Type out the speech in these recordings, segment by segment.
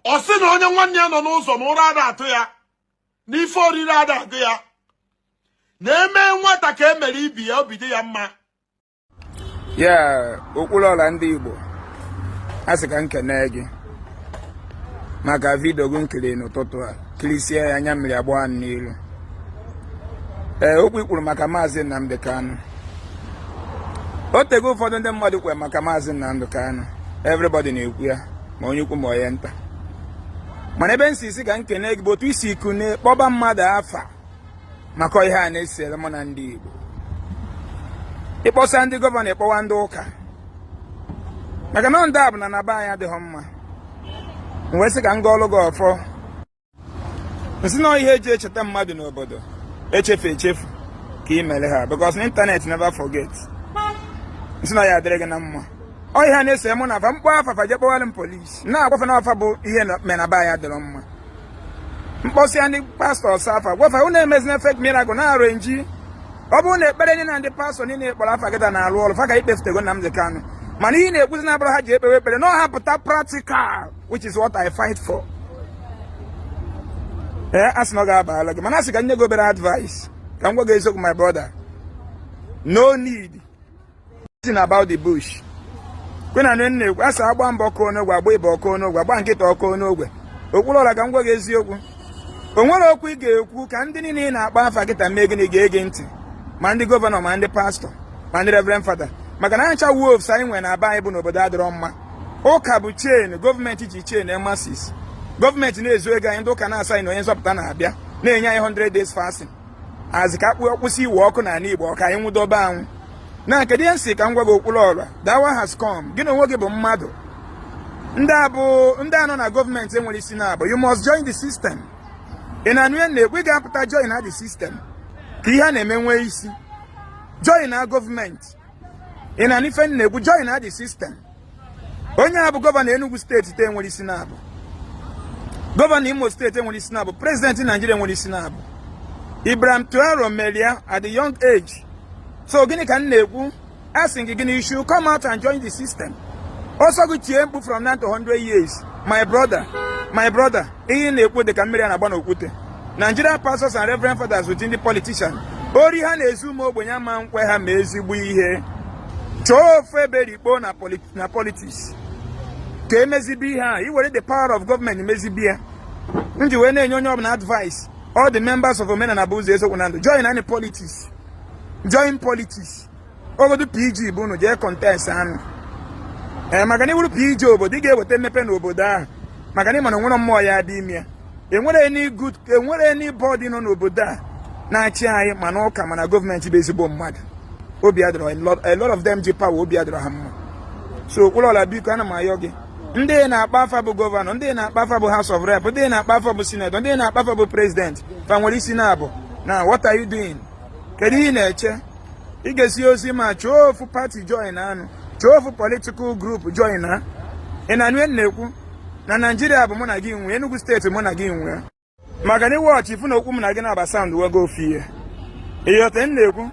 Ọ sị na onye nwanne ya nọ n'ụzọ na ụra ada atụ ya, n'ife oriri ada agụ ya, na-eme nwata ka e mere ibi ya, obi dị ya mma. Ya Okwuluọla ndị Igbo, a sị ka m kene gị maka video gị nkiri n'ụtụtụ a. Kirisie ya, anya mmiri agbaa m n'ilu. Ee, okwu ikwuru maka Maazị Nnamdi Kanu, o tego ụfọdụ ndị mmadụ kwere maka Maazị Nnamdi Kanu. Everybody na-ekwu ya, ma onye ukwu ma onye nta. Mana ebe m si isi ka m kene gị bụ otu isi kune kpọba mmadụ afa maka ihe a na-esere mụ na ndị Igbo. Ịkpọsa ndị governor, ịkpọwa ndị ụka, maka na ndị a bụ na be anyị adịghị mma. M wee sị ka m gọọlụ gị ọfọ, nsị na ihe eji echeta mmadụ n'obodo echefu echefu ka ị mere ha, because na internet never forget. Nsị na ya adịrị gị na mma. Ọ ihe a na-ese mụ na afa mkpọ afa fa je kpọwara m polisi na-agwafa na afa bụ ihe mere na be anyị adịrọ mma. Mkpọsịa ndị pastors afa, gwafa unu emezina fake miracle na arrange. Ọ bụrụ na ekpere niile na ndị pastọ niile kpọrọ afa gịta na-arụ ọrụ fa ka ikpefutego Nnamdi Kanu, mana ihe na-ekwuzi na abụrụ ha ji ekpewe ekpere na ọ ha pụta practical, which is what I fight for. Ee, a sị na ọ ga-abala gị, mana a sị ka nye gị obere advice, ka m gwa gị eziokwu. My brother, no need beating about the bush. Kwe na nne na-ekwu, a sị agba mbọ kọọ n'ogwe, agba ịba ọkọọ n'ogwe, agba nkịta ọkọọ n'ogwe. Okwuluọla, ka m gwa gị eziokwu, o nwere okwu ị ga-ekwu ka ndị niile ị na-akpa afa kịta mee gịnị ga-ege ntị, ma ndị governor, ma ndị pastọ, ma ndị reverend father, maka na ncha wolves anyị nwere na be anyị bụ n'obodo adịrọ mma. Ụka bụ chain gọọmenti ji chain masses. Gọọmenti na-ezu ego anyị, ndị ụka na-asa anyị na onye nzọpụta na-abịa na-enye anyị 100 days fasting azị ka akpụ kwụsị iwe ọkụ n'ala Igbo, ọka anyị nwụdobe anwụ na. Kedu ihe nsị ka m gwa gị, Okwuluọra? The hour has come. Gị na onwe gị bụ mmadụ, ndị a bụ ndị a nọ na gọọmenti enwere isi na-abụ. You must join the system. Ị na-anụ ihe m na-ekwu? Ị ga-apụta join na the system ka ihe a na-eme nwee isi. Join na gọọmenti. Ị na-anụ ife m na-ekwu? Join na the system. Onye a bụ governor Enugu steeti te enwere isi na-abụ, governor Imo steeti enwere isi na-abụ, president Naijiria enwere isi na-abụ. Ibrahim Traore meria at the young age. So gịnị ka m na-ekwu? A sị gị gịnị? You should come out and join the system. Ọsọ gị tie mkpu from 9 to 100 years, my brother, my brother, ihe ị na-ekwu dị ka mmiri a na-agba n'okwute. Nigerian pastors and reverend fathers with ndị politician ori ha na-ezu ụmụ ogbenye ama nkwe ha ma ezigbo ihe. Chọọ ofu ebe rikpo na politics ka emezibe ihe a, iwere the power of government mezibe ya. M ji wee na-enye onye ọbụla advice, all the members of Omenala bụ Ụzọ Eziokwu na Ndụ, join any politics, join politics. Ogodu PG bụ unu jee contest anụ. Ee, maka na iwuru PG obodo, ị ga-eweta mmepe n'obodo ahụ, maka na ị mana onwere mmụọ ya dị ime ya. Enwere any good, enwere any body nọ n'obodo a na-achị anyị, mana ụka, mana gọọmenti bụ ezigbo mmadụ obi adịrọ. A lot of them ji power, obi adịrọ ha mma. So Okwuluọla, biko, ana m ayọ gị, ndị na-akpa afa bụ governor, ndị na-akpa afa bụ House of Rep, ndị na-akpa afa bụ senator, ndị na-akpa afa bụ president, fa nwere isi na-abụ na what are you doing? Kedu ihe ị na-eche? Ị ga-esi ozi ma chọọ ofu party join anụ, chọọ ofu political group join ha. Ị na-anụ ihe m na-ekwu? Na Naijiria bụ mụ na gị nwee, Enugu steeti mụ na gị nwee, maka na iwe ọchị ifu na okwu m na gị na-aba sound wego ofu ihe. Ịghọta m na-ekwu?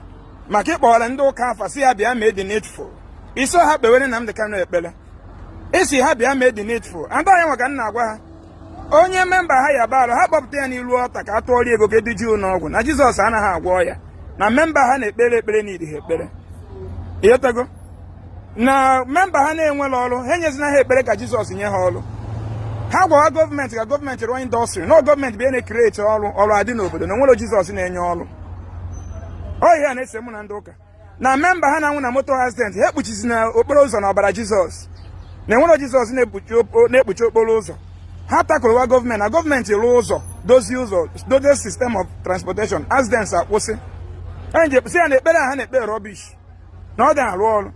Maka ịkpọwara ndị ụka afa, si ya bịa mee the needful, iso ha kpewere Nnamdi Kanu ekpere, isi ha bịa mee the needful. And anyị nwa ka m na-agwa ha, onye member ha ya barụ, ha kpọpụta ya n'ilu ọta ka a tụọrọ ego ka eduji ụlọọgwụ na Jizọs anaghị agwọ ya, na member ha na-ekpere ekpere n'idi ha ekpere. Ịghọtago? Na member ha na-enwere ọrụ, ha enyezina ha ekpere ka Jizọs nye ha ọrụ. Ha gwawa gọọmenti ka gọọmenti rụọ industry, na gọọmenti bụ ihe na-ecreate ọrụ, ọrụ adị n'obodo, na onwere Jizọs na-enye ọrụ. Ọ ihe a na-ese mụ na ndị ụka, na member ha na-anwụ na moto accident, ha ekpuchizi na okporo ụzọ na ọbara Jizọs, na enwere Jizọs na-ekpuchi okporo ụzọ. Ha takụrụwa gọọmenti na gọọmenti rụọ ụzọ, dozie ụzọ, dozie system of transportation, accidents akwụsị. Anyị ji sị ya na ekpere a ha na-ekpe rubbish, na ọ dị arụ ọrụ.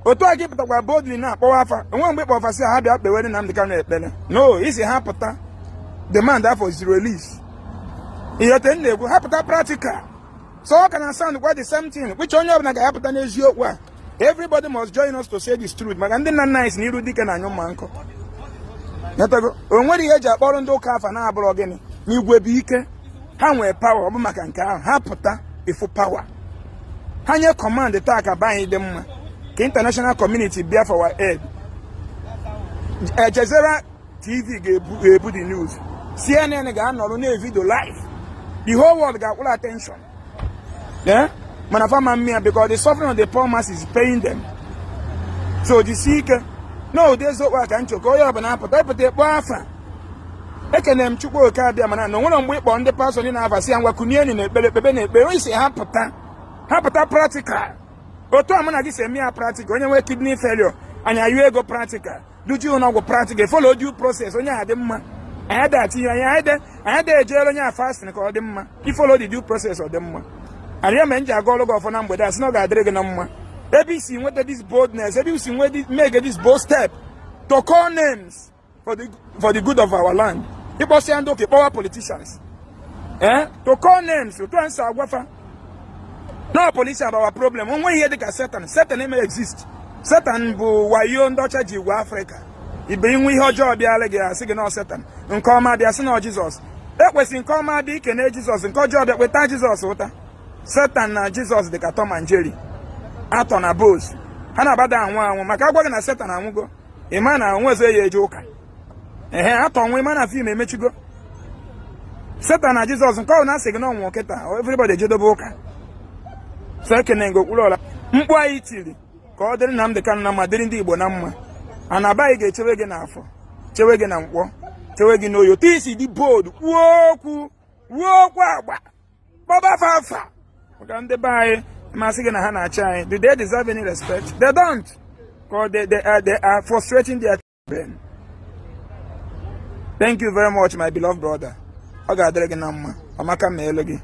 Otu a gị pụtakwa boldly na-akpọwa afa onwe mgbe ịkpọ afa sị ha bịa kpewere Nnamdi Kanu ekpere, no isi ha pụta demand afọ zero release. Ihe te m na-ekwu, ha pụta practical. So ọ ka na sound kwa the same thing, which onye ọbụla ga-apụta n'eziokwu a. Everybody must join us to say this truth, maka ndị nna nna anyị si n'iru dike na anyụ mma nkọ. Nyetago? O nwere ihe eji akpọrọ ndị ụka afa na-abụrọ gịnị? Na igwe bụ ike, ha nwee power. Ọ bụ maka nke ahụ ha pụta ifu power ha nye command taa ka be anyị dị mma, ka international community bịa for our aid. Ejezera TV ga-ebu the news. CNN ga-anọrọ na-evideo live. The whole world ga-akwụrụ attention. Yeah? Mana fama mmịa, because the suffering of the poor masses is paying them. So jisie ike na ụdị eziokwu a ka nchọ ka onye ọbụla apụta ịpụta ịkpọ afa. Ekene m Chukwu Oke Abịa, mana na onwere mgbe ịkpọ ndị pastọ, ndị na-ava, sị ya, "Ngwa, kunienu na ekpere, ekpebe na ekpere." Onye si ha pụta, ha pụta practical. Otu a mụ na gị si eme ya practical. Onye nwee kidney failure, anyị ayụ ego practical, duji ụlọọgwụ practical, follow due process, onye a dị mma. Anyị ada atinye anyị, anyị ada ejere onye a fasting ka ọ dị mma. Ifollow the due process, ọ dị mma. Arịa mere m ji aga ọrụ gị ọfọ na mgbede a, sị na ọ ga-adịrị gị na mma. Ebe isi nweta this boldness, ebe isi nweta make this bold step to call names for the good of our land, ịkpọsịa ndị ụka, kpọwa politicians, to call names, otu a nsi agwafa no politician bụ our problem. Onwe ihe dịka Satan, Satan eme exist. Satan bụ wayo ndị ọcha ji gwa Afrịka. Ibe inwe ihe ọjọọ bịara gị, asị gị na Satan. Nke ọma bịa, sị na Jizọs. Ekwesị nke ọma dị ikene Jizọs, nke ọjọọ bịa, kweta Jizọs ụta. Satan na Jizọs dị ka Tom and Jerry, atọ na bos ha na-agbada anwụ anwụ. Maka agwa gị na Satan anwụgo, ịma na onwe ọzọ ya eje ụka. Ehe, atọ nwa, ịma na film emechigo. Satan na Jizọs, nke ọ na-asị gị na ọnwụ kịta, everybody ejedobe ụka. So ekene gị, okpuru ọla mkpu anyị tiri ka ọ dịrị Nnamdị Kanụ na mma, dịrị ndị Igbo na mma. Anaba anyị ga-echewe gị n'afọ, chewe gị na nkwọ, chewe gị n'oyi. Otu isi dị bold kwuo okwu, kwuo okwu agba kpọba fa afa, maka ndị be anyị masị gị na ha na-achị anyị. Do they deserve any respect? They don't, because they are frustrating their children. Thank you very much, my beloved brother. Ọ ga-adịrị gị na mma. Amaka ma elu gị.